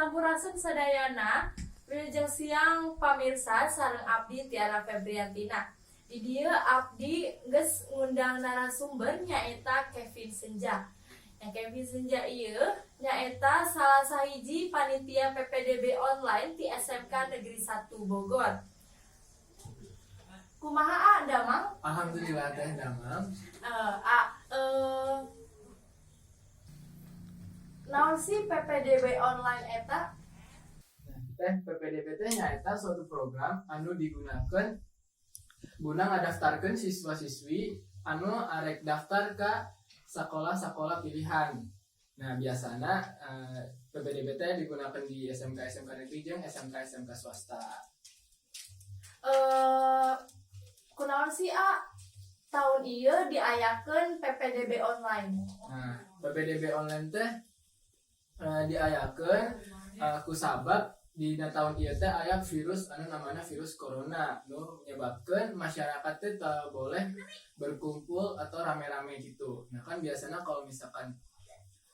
Sampurasun sadayana, wilujeng siang pamirsa, sareng abdi Tiara Febriantina. Di dieu abdi geus ngundang narasumber, nyaeta Kevin Senja. Yang Kevin Senja ieu nyaeta salah sahiji panitia PPDB online di SMK Negeri 1 Bogor. Kumaha, A, damang? Alhamdulillah teh, damang. A, naon sih PPDB online eta? Nah, teh, PPDB teh nyaeta suatu program anu digunakan guna ngadaftarkeun siswa-siswi anu arek daftar ke sekolah-sekolah pilihan. Nah, biasana PPDB teh digunakan di SMK SMK negeri jeung SMK SMK swasta. Kunaon sih, A, tahun ieu diayakeun PPDB online? Nah, PPDB online teh diayakeun ku sabab di tahun ieu teh aya virus anu namanya virus corona nu menyebabkan masyarakat teh tak boleh berkumpul atau rame-rame gitu. Nah, kan biasanya kalau misalkan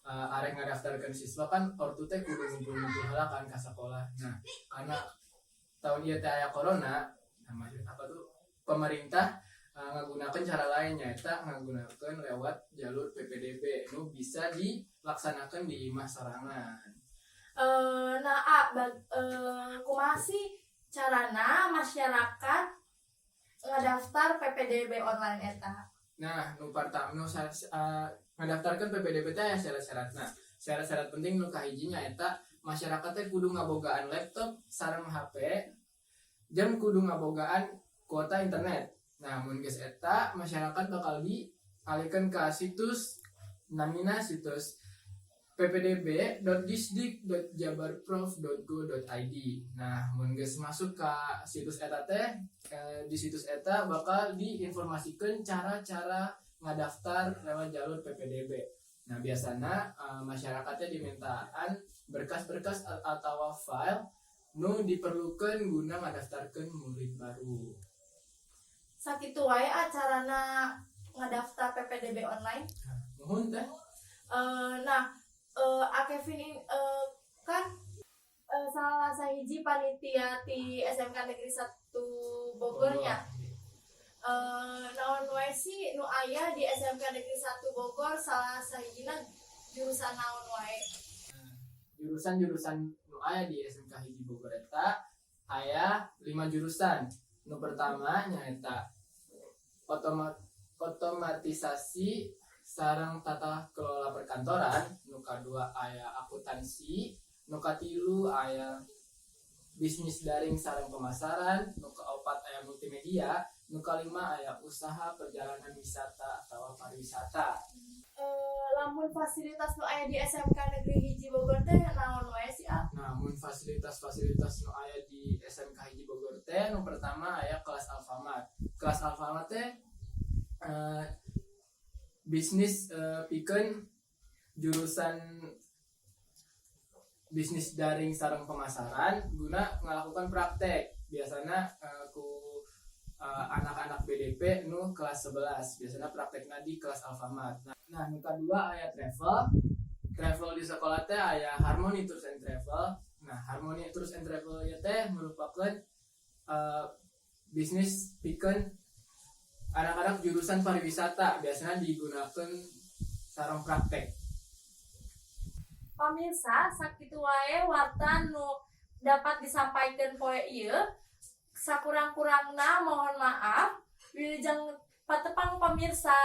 arek ngadaftarkeun siswa kan ortu teh kudu ngumpul-ngumpul heula kan ka sekolah. Nah, karena tahun ieu teh aya corona, nah, maksud apa tuh, pemerintah ngagunakeun cara lain, nyaeta ngagunakeun lewat jalur PPDB nu bisa dilaksanakan di imah sorangan. Nah, A, kumaha sih carana masyarakat ngadaftar PPDB online eta? Nah, nu pertama nu ngadaftarkeun PPDB teh aya syarat-syaratna. Syarat-syarat penting nu kahiji nyaeta masyarakat teh kudu ngabogaan laptop sareng HP jeung kudu ngabogaan kuota internet. Nah, mun geus eta, masyarakat bakal dialihkan ke situs, namina situs ppdb.disdik.jabarprov.go.id. Nah, mun geus masuk ke situs eta teh, di situs eta bakal diinformasikan cara-cara ngadaftar lewat jalur PPDB. Nah, biasanya masyarakatnya dimintaan berkas-berkas atau file nu diperlukan guna ngadaftarkan murid baru. Sakitu wae acarana ngadaftar PPDB online? Nah, muhun teh. Nah, A Kevin kan salah sahiji panitia di SMK Negeri 1 Bogornya. Naon wae sih nu aya di SMK Negeri 1 Bogor, salah sahijina jurusan naon wae? Jurusan-jurusan nu aya di SMK Hiji Bogor eta aya 5 jurusan. Nu pertama nyaeta otomatisasi sareng tata kelola perkantoran, nu kadua aya akuntansi, nu katilu aya bisnis daring sareng pemasaran, nu kaopat aya multimedia, nu kalima aya usaha perjalanan wisata atau pariwisata. Lamun fasilitas nu aya di SMK Negeri Hiji Bogor teh naon wae sih, A? Nah, mun fasilitas-fasilitas nu aya di SMK Hiji Bogor teh, nu pertama aya kelas Alfamart. Kelas Alfamart teh bisnis pikeun jurusan bisnis daring sareng pemasaran guna melakukan praktek. Biasanya ku anak-anak BDP nu kelas 11 biasanya praktekna di kelas Alfamart. Nah, nu kedua aya travel. Travel di sekolah teh aya Harmony Tours and Travel. Nah, Harmony Tours and Travel ya teh merupakan bisnis pikeun anak-anak jurusan pariwisata, biasanya digunakan sareng praktek. Pamirsa, sakitu wae warta nu dapat disampaikan poe ieu. Sakurang-kurangna mohon maaf. Wilujeng patepang, pamirsa.